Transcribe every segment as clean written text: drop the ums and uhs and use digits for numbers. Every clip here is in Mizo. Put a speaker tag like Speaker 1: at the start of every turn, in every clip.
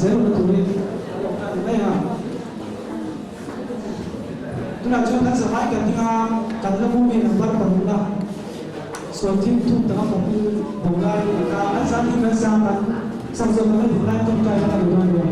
Speaker 1: zel na turin kan awmna a ni mai a. Tunah chuan kan zavai kan ding a, kan la movie number parukna Sualthim thuk taka fapil bo lai a ni a, an zan hi kan sang kan sak zawh kan la din lai tawngtai kha ka duh dawn lo.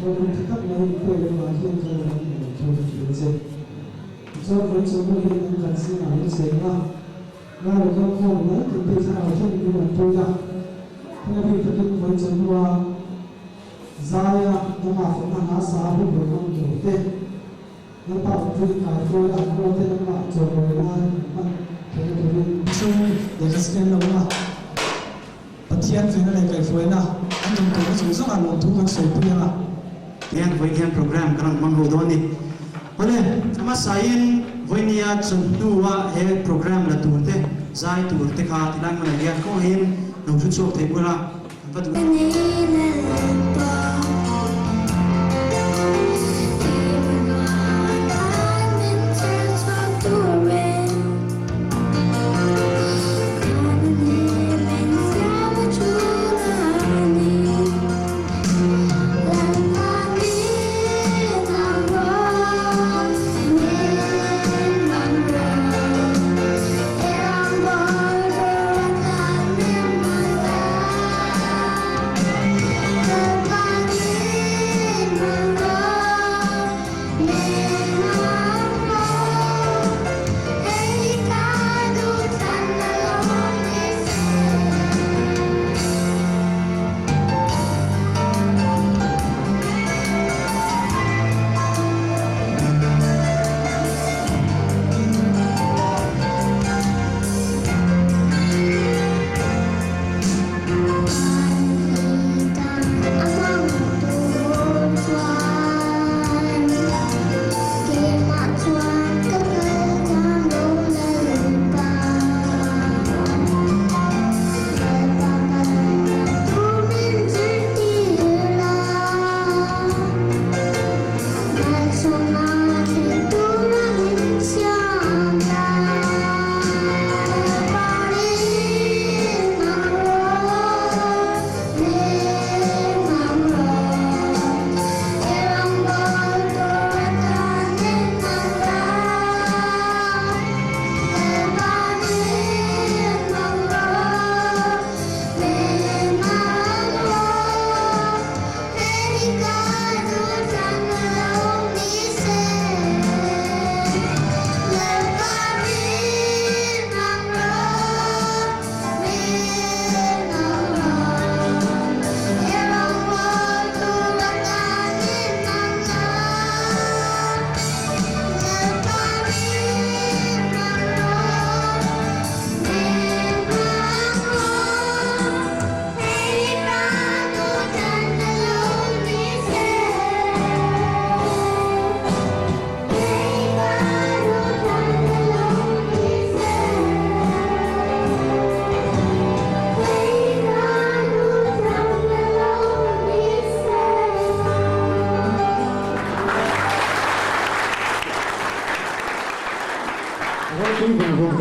Speaker 1: Thawhlawm tha tak mai in pek avang hian ka lo in lawm thu ka hrilh che. Tichuan vawi chawhnu hian an kan zingah lo cheng a, ngai lo kal khawm mai tin te thlarau hian min rawn pui a. Heng a bik takin vawi chawhnua zaia nangmah fakna hla sa hun rawn hmang tur te, Lalpa awmpui kai hruai a, an rual te nangmah chawimawi nan an hman theihna turin. Chung lehkha scan lohna. Pathian fehna leh kaihhruaina an rawn tawhna chung zawngah lawmthu kan sawipui ang a.
Speaker 2: Tihian vawiin program kan rawn hmang ho dawn ni. Awle, a hmasain vawinia chawhnua he program la tur te, zai tur te kha tilai hmunah hian kawngaihin lo thu chhuak thei bur a, kan va duh.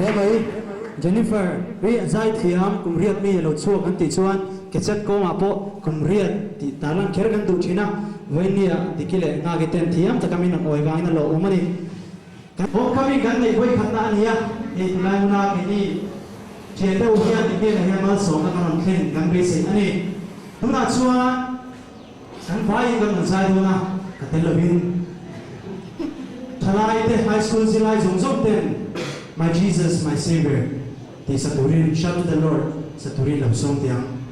Speaker 2: hle mai. Jennifer hi a zaithiam kum riat mi a lo chhuak an tih chuan Kechat kawngah pawh kum riat tih tarlan kher kan duh thin a, Vawinia Diki leh Nghaki ten thiam taka min rawn awi vangin a lawmawm a ni. Kan homecoming kan neih vawikhatna a ni a, hei tilai huna keini thian deuh hian i hnenah hian malsawmna kan rawn thlen kan beisei a ni. Tunah chuan kan vaiin kan rawn zai dawn a, ka tel lovin thalai te high school zirlai zawng zawng ten My Jesus, My Saviour tih sa turin Shout to the Lord sa turin lo sawm teh ang.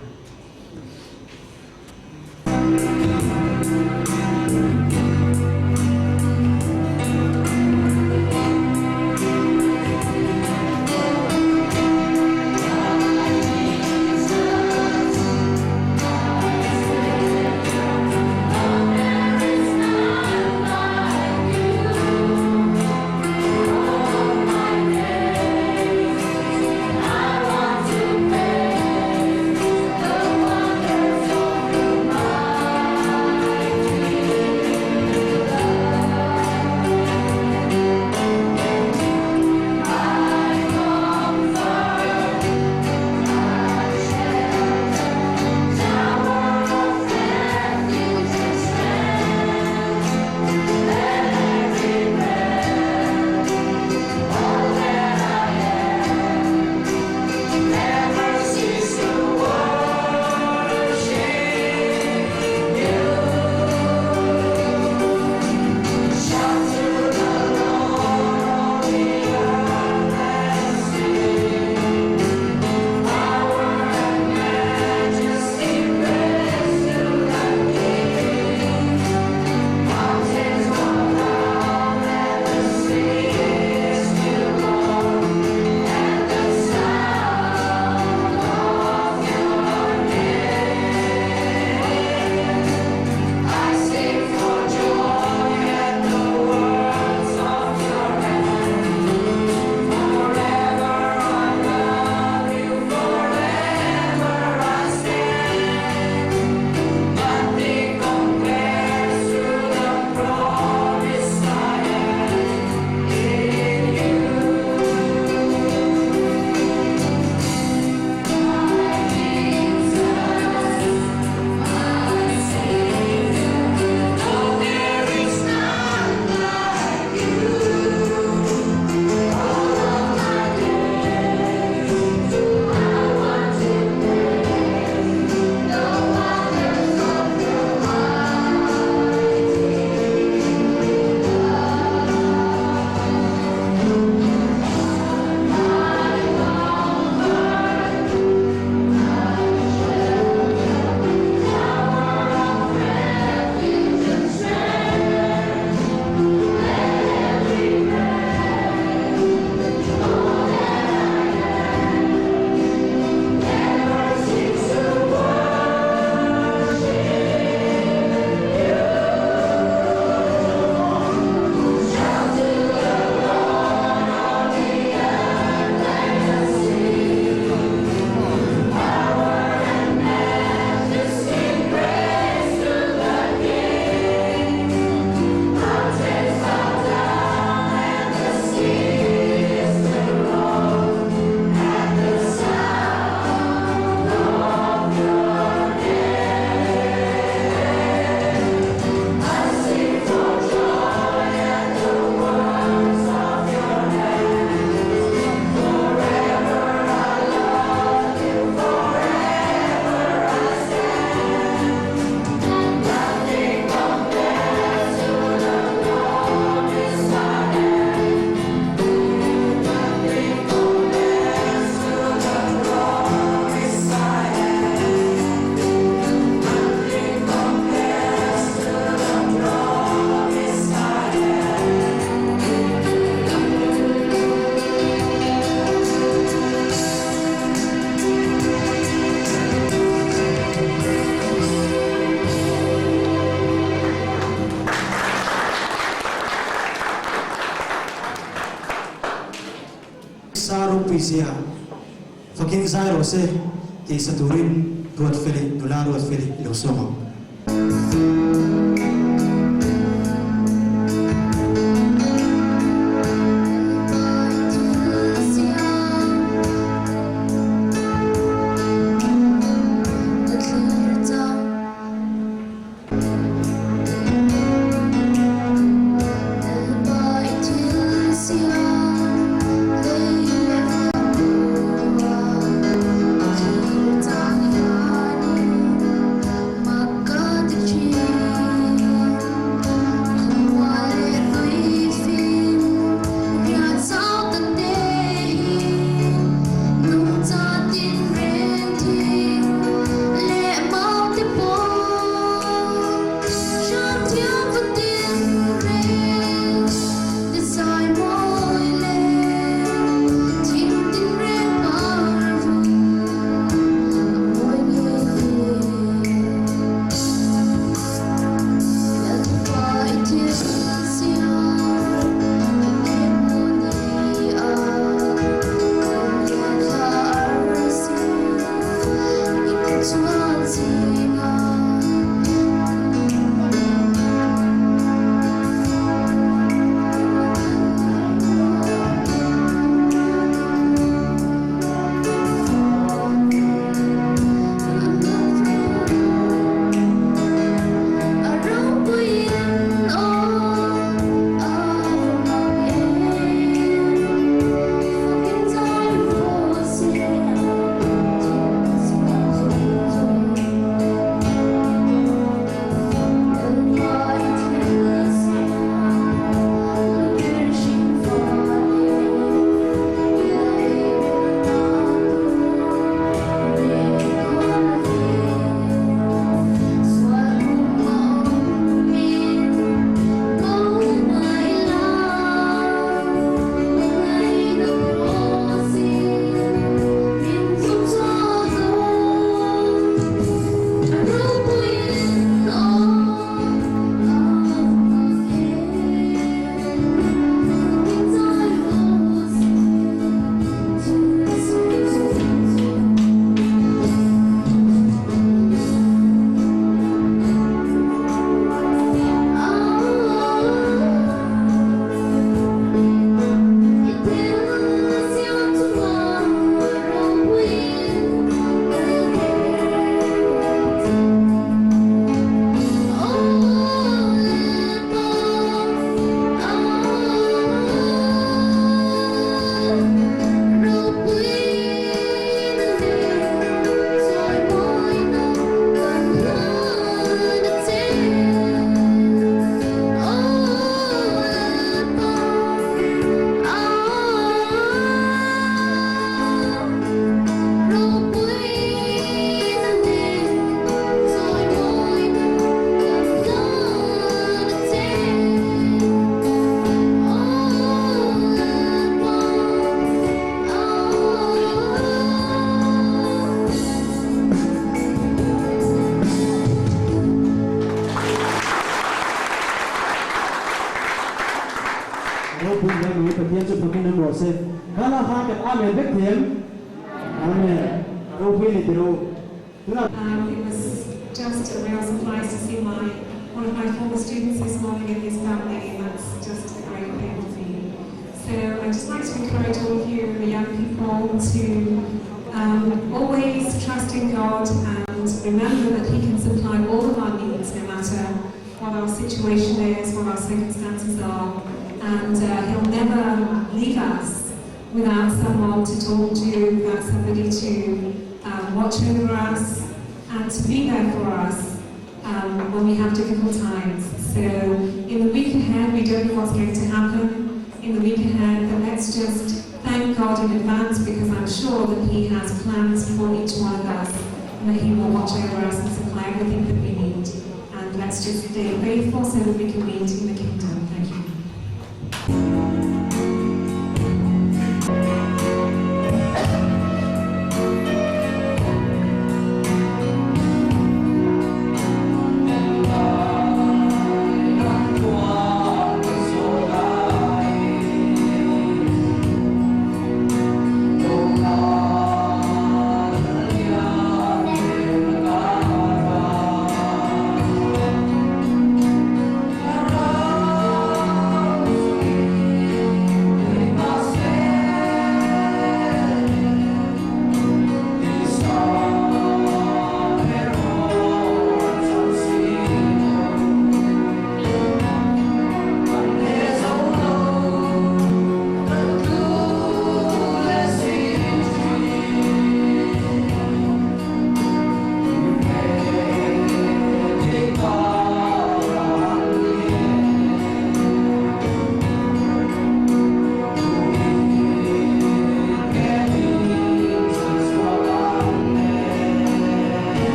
Speaker 2: Sa ropui zia fakin zai rawh se tih sa turin Ruatfeli, nula Ruatfeli i lo sawm ang. Amen vek thei em? Amen. Ropui a ni tiro. Tunah.
Speaker 3: Um, it was just a real surprise to see my one of my former students this morning and his family, and that's just a great thing for me. So I'd just like to encourage all of you, the young people, to um, always trust in God and remember that He can supply all of our needs, no matter what our situation is, what our circumstances are, and uh, He'll never leave us without someone to talk to, without somebody to watch over us and to be there for us um, when we have difficult times. So in the week ahead, we don't know what's going to happen in the week ahead, but let's just thank God in advance because I'm sure that He has plans for each one of us and that He will watch over us and supply everything that we need. And let's just stay faithful so that we can meet in the kingdom. Thank you.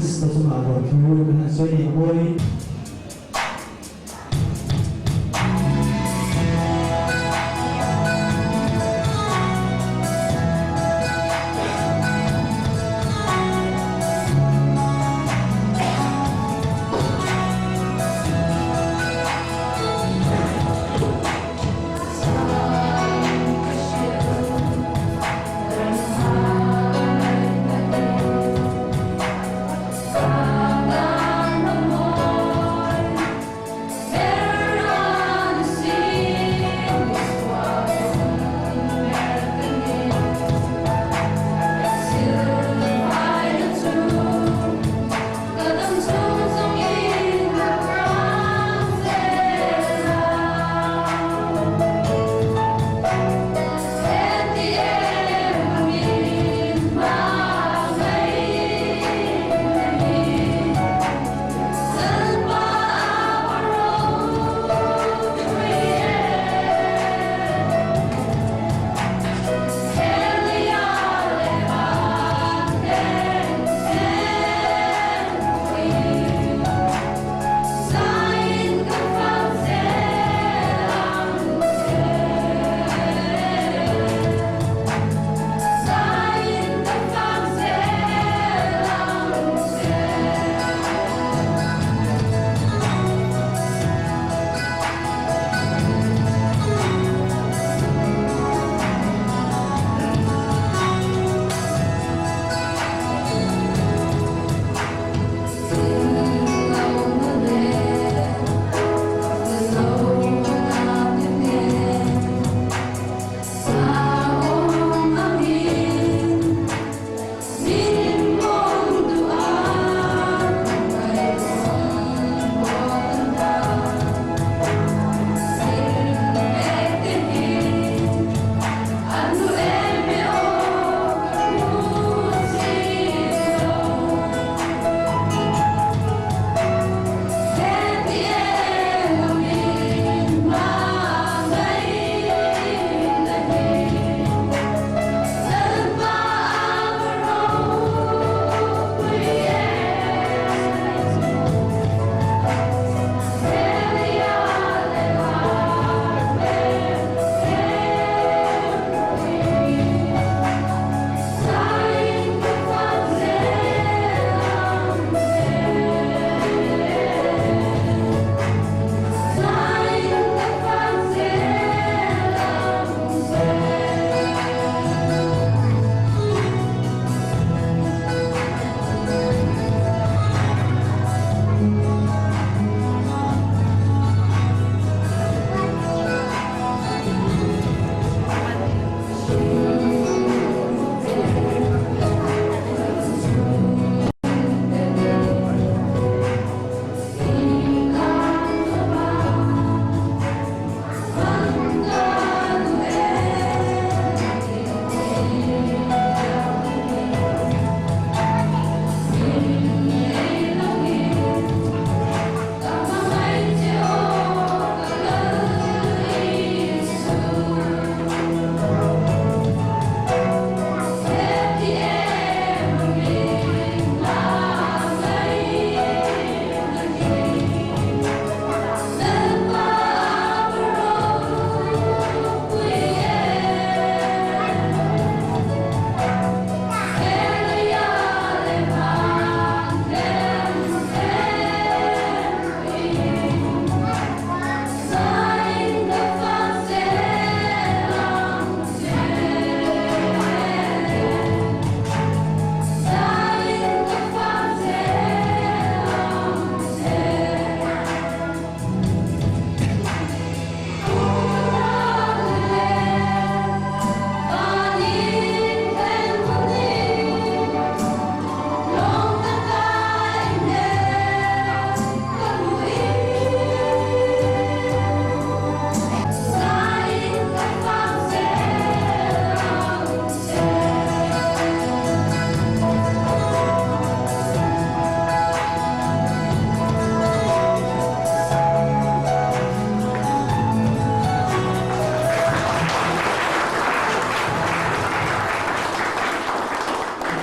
Speaker 2: Audience te chungah lawmthu kan han sawi ni a mawi.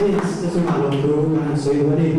Speaker 2: Audience te chungah lawmthu kan han sawi duh a ni.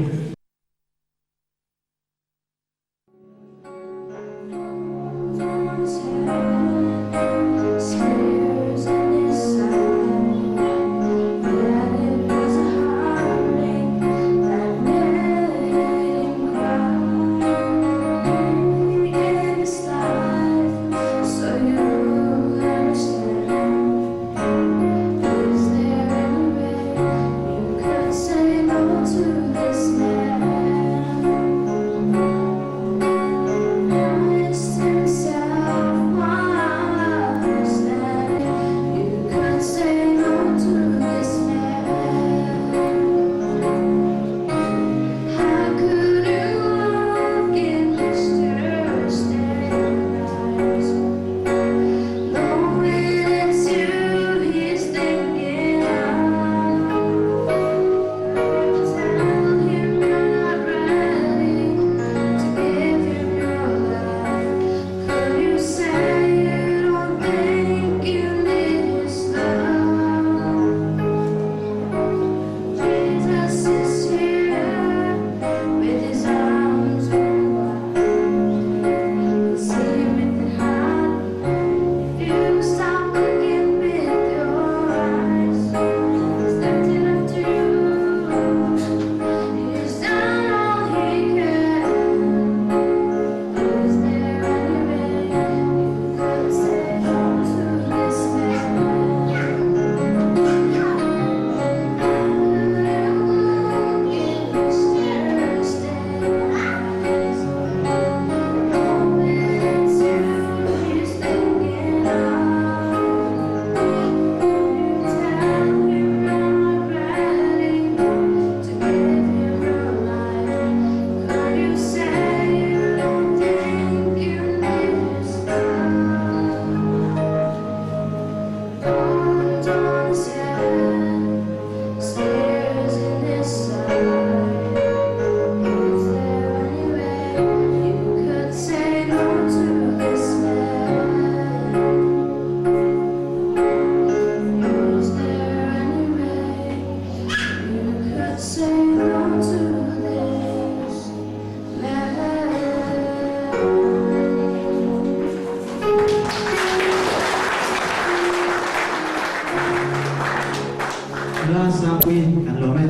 Speaker 2: Nula Zangpui kan lawm e,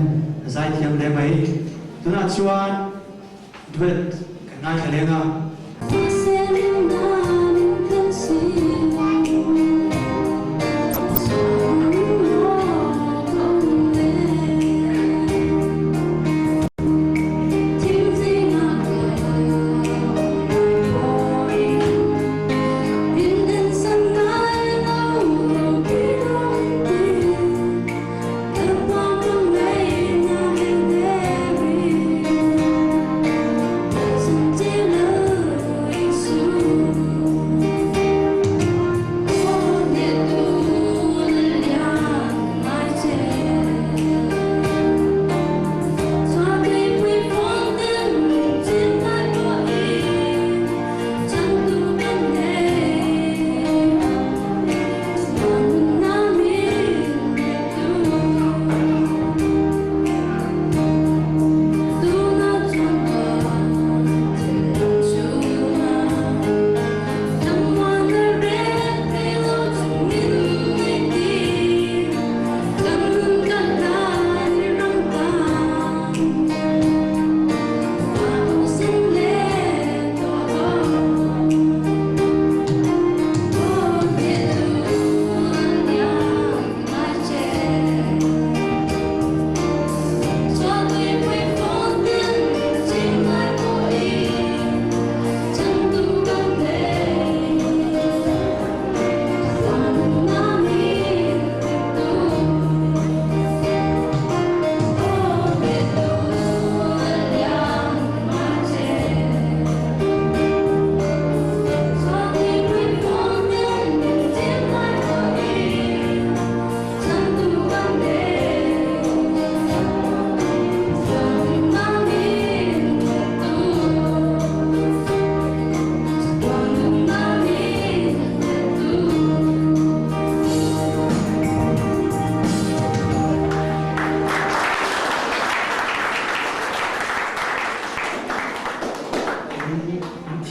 Speaker 2: a zaithiam hle mai. Tunah chuan duet kan ngaithla leng a.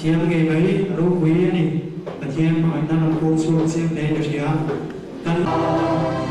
Speaker 2: Thiam ngei mai ropui a ni. Pathian hmangaihna lam pawh chhuak chiang hle ka hria. Kan.